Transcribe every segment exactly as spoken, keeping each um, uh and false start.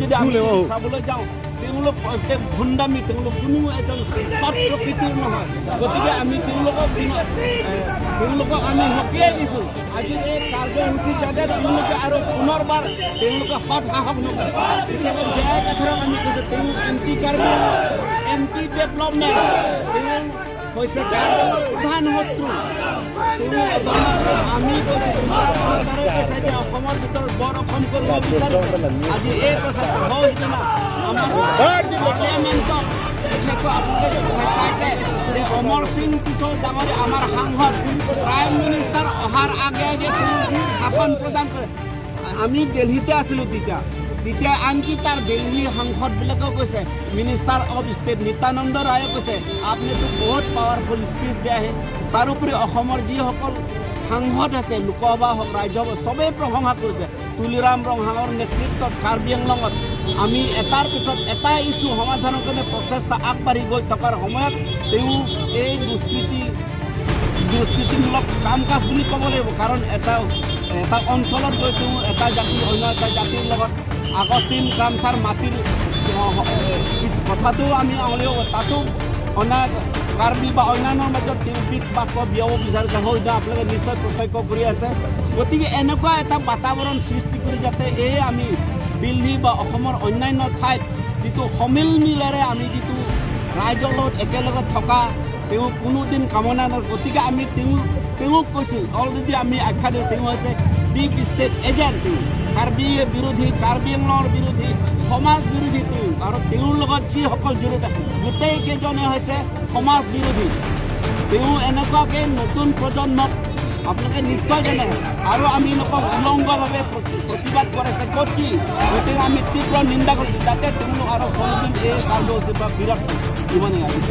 যদি আমি যদি চাবলৈ যাওঁ, তেওঁলোক একে ভণ্ডামি, তেওঁলোক কোনো এজন সৎ প্ৰকৃতিৰ নহয়। গতিকে আমি তেওঁলোকক বিন-, এ, তেওঁলোকক আমি সকীয়াই দিছোঁ। আজি এই কাৰ্যসূচী যাতে তেওঁলোকে আৰু পুনৰবাৰ তেওঁলোকে সৎ সাহস নকৰে। কেতিয়াবা জে আই কাথাৰক আমি কৈছোঁ, তেওঁ এণ্টি কাৰ্বি, এণ্টি ডেভেলপমেণ্ট, তেওঁ হৈছে কাৰ্বি আংলঙৰ প্ৰধান শত্ৰু। তেওঁ এজন, আমি কৈছোঁ, তোমাৰ চৰকাৰে কৈছে যে অসমৰ ভিতৰত বৰ অসম কৰিব বিচাৰিছে। আজি এই প্ৰচেষ্টা হয়, সিদিনা আমাৰ পাৰ্লিয়ামেণ্টত বিশেষকৈ আপোনালোকে চাইছে যে অমৰ সিং টিছ' ডাঙৰীয়া আমাৰ সাংসদ, প্ৰাইম মিনিষ্টাৰ অহাৰ আগে আগে তেওঁ যি ভাষণ প্ৰদান কৰে, আমি দিল্লীতে আছিলোঁ তেতিয়া, তেতিয়া আনকি তাৰ দিল্লী সাংসদবিলাকেও কৈছে, মিনিষ্টাৰ অফ ষ্টেট নিত্যানন্দ ৰায়ে কৈছে, "আপনি তো বহুত পাৱাৰফুল স্পিচ দিয়া হে।" তাৰোপৰি অসমৰ যিসকল সাংসদ আছে, লোকসভা হওক, ৰাজ্যসভা, সবেই প্ৰশংসা কৰিছে। তুলিৰাম ৰংহাঙৰ নেতৃত্বত কাৰ্বি আংলঙত আমি এটাৰ পিছত এটা ইছ্যু সমাধানৰ কাৰণে প্ৰচেষ্টা আগবাঢ়ি গৈ থকাৰ সময়ত তেওঁ এই দুষ্কৃতি, দুষ্কৃতিমূলক কাম কাজ বুলি ক'ব লাগিব, কাৰণ এটা, এটা অঞ্চলত গৈ তেওঁ এটা জাতি অন্য এটা জাতিৰ লগত আগষ্টিন গ্ৰামছাৰ মাটিৰ, অ, এ, কথাটো আমি আঙুলিয়াব, তাতো অনা কাৰ্বি বা অন্যান্যৰ মাজত তেওঁ বিষ বাষ্প বিয়াব বিচাৰিছে, হয়তো আপোনালোকে নিশ্চয় প্ৰত্যক্ষ কৰি আছে। গতিকে এনেকুৱা এটা বাতাবৰণ সৃষ্টি কৰি যাতে এই আমি দিল্লী বা অসমৰ অন্যান্য ঠাইত যিটো সমিল মিলেৰে আমি যিটো ৰাইজৰ লগত একেলগে থকা, তেওঁ কোনোদিন কামনা নকৰে। গতিকে আমি তেওঁ, তেওঁক কৈছোঁ, অলৰেডি আমি আখ্যা দিওঁ, তেওঁ হৈছে ডিপ ষ্টেট এজেণ্ট। তেওঁ কাৰ্বি বিৰোধী, কাৰ্বি আংলঙৰ বিৰোধী, সমাজ বিৰোধী তেওঁ। আৰু তেওঁৰ লগত যিসকল জড়িত, গোটেইকেইজনে হৈছে সমাজ বিৰোধী। তেওঁ এনেকুৱাকে নতুন প্ৰজন্মক আপোনালোকে নিশ্চয় জানে। আৰু আমি নকওঁ, উলংগভাৱে প্ৰতি-, প্ৰতিবাদ কৰিছে। ক'ত কি? গতিকে আমি তীব্ৰ নিন্দা কৰিছোঁ, যাতে তেওঁলোক আৰু কোনোদিন এই কাৰ্যসূচীৰ পৰা বিৰত থাকে। ইমানেই আজি।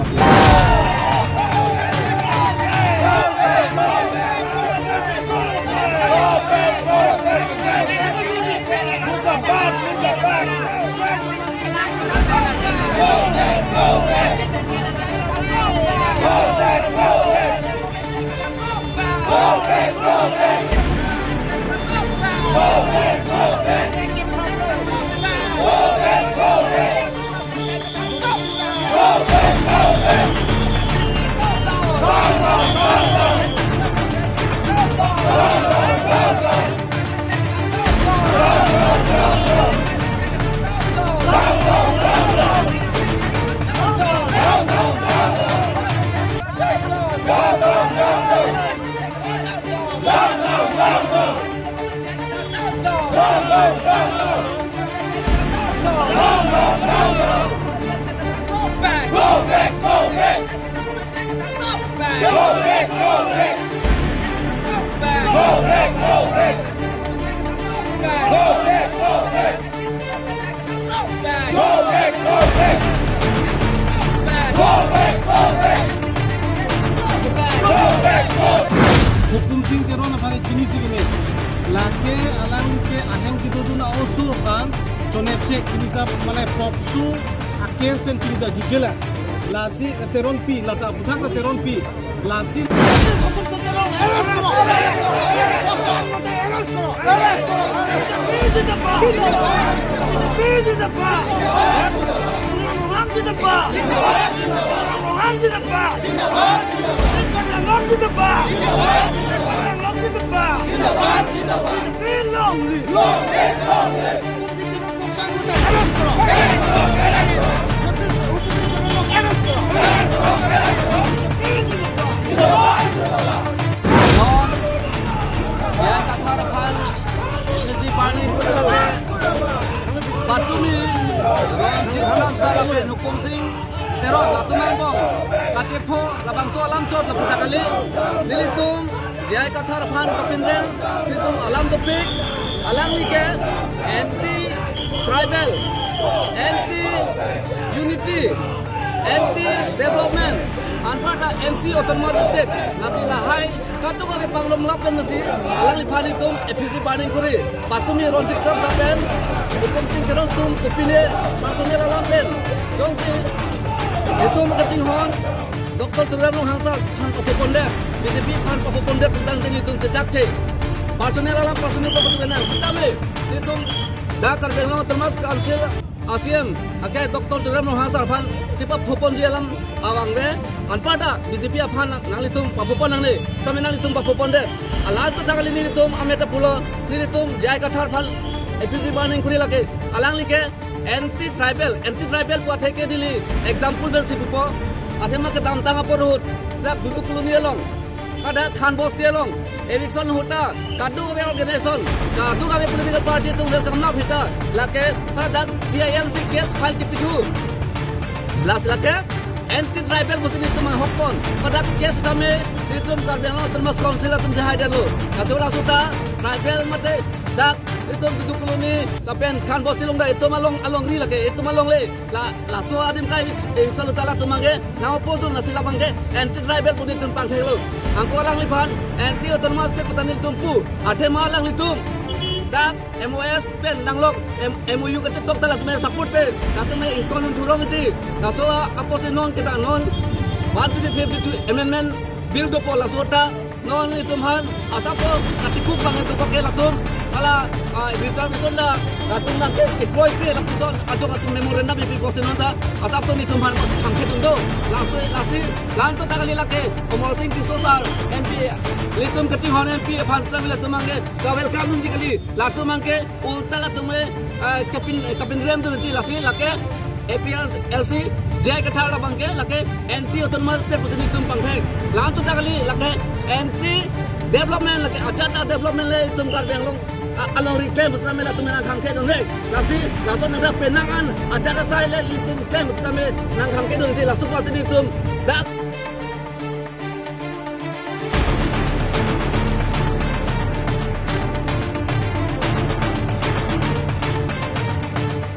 Hukum Sing Teron aphan chinisi keme. Lake alangli ke ahem kedodun a-oso aphan chonepchek pini ta mane POCSO a-case pen pini ta jujela. Lasi Teronpi, lata aphuthak ta Teronpi. Lasi Hukum Sing Teron arrest karo. Arrest karo. B J P zindabad. B J P zindabad. Tuliram Ronghang zindabad. Tuliram Ronghang zindabad. Tuliram Ronghang zindabad. Tuliram Ronghang zindabad. B J P long live. Long live, long live. Hukum Sing Teron Poksan mate arrest karo. Arrest karo, arrest karo. Hukum Sing Teron arrest karo. Arrest karo, arrest karo. B J P zindabad. Zindabad, zindabad. J I Kathar aphan A P C burning kuri lake patumi Ranjit Kramsa lapen Hukum Sing Teron latum angbong kachepho labangso alam chot lapu ta kali. Nelitum J I Kathar aphan kapinrel, nelitum alam dopik, alangli ke anti tribal, anti unity, anti development, anparta anti autonomous state. Lasi lahai kadokave panglomlap pen masi alangliphan itum A P C burning kuri. Patumi Ranjit Kramsa pen Hukum Sing Teron atum kopine personal alam pen, jongsi itum kachinghon Doctor Tuliram Ronghang sir aphan pakopondet, B J P aphan pakopondet tangte nelitum chechakche. Personal alam personal ko patu benang. Sitame nelitum dak Karbi Anglong Autonomous Council a C M ake Doctor Tuliram Ronghang sir aphan kepaphoponji alam abang ave, anparta B J P aphan nanglitum paphopon nangne, tame nanglitum paphopondet. Alanglitum ta kali nelitum amet ta pulo, nelitum J I Kathar aphan effigy burning kori lake, alangli ke anti tribal, anti tribal pu atheke neli example pensi pupo, athema kedamtang apor ahut dak Dudu Colony along, hadak Khan Bosti along eviction ahut ta kadokave organization, kadokave political party atum welcome nangpi ta, lake hadak P I L C case file kepithu. Lasi lake anti tribal pusi nelitum ahokpon, hadak case tame nelitum Karbi Anglong Autonomous Council atum si haidetlo. Laso laso ta tribal mate dak itum Dudu Colony lapen Khan Bosti along dak itum along, alongri lake, itum alongle. La, laso adim ka evic-, eviction ahut ta latum abangke nang-oppose dun, lasi labangke anti tribal pu nelitum pangtheklo. Anke alangliphan anti autonomous state pu ta nelitum pu, athema alanglitum dak M O S pen nanglok, M-, M O U kachetok ta latum support pe, latum ingkon un durong iti. Laso apotsi non kita non one twenty-fifth Amendment Bill dopo, laso ta non nelitum aphan asapso katikuk abang itu koke latum hala, ah, reservation dak latum abangke kekroi kre lapuson ajok latum memorandum bipi pusi non ta asapso nelitum aphan khangkhedun do. Lasi, lasi, lanso ta kali lake Amarsing Tisso sir M P, nelitum kachinghon M P aphan sitame latum abangke ka-welcome dunji kali, latum abangke ulta latum ke, eh, kapin, eh, kapinrem dun iti. Lasi lake A P H L C J I Kathar labangke lake anti autonomous state pusi nelitum pangthek. Lanso ta kali lake anti development, lake ajat ta development le itum Karbi Anglong a-, alongri klem pusitame latum nangkhangkhedun le. Lasi laso nangta penang an ajat asai le nelitum klem pusitame nangkhangkhedun iti, laso pusi nelitum dak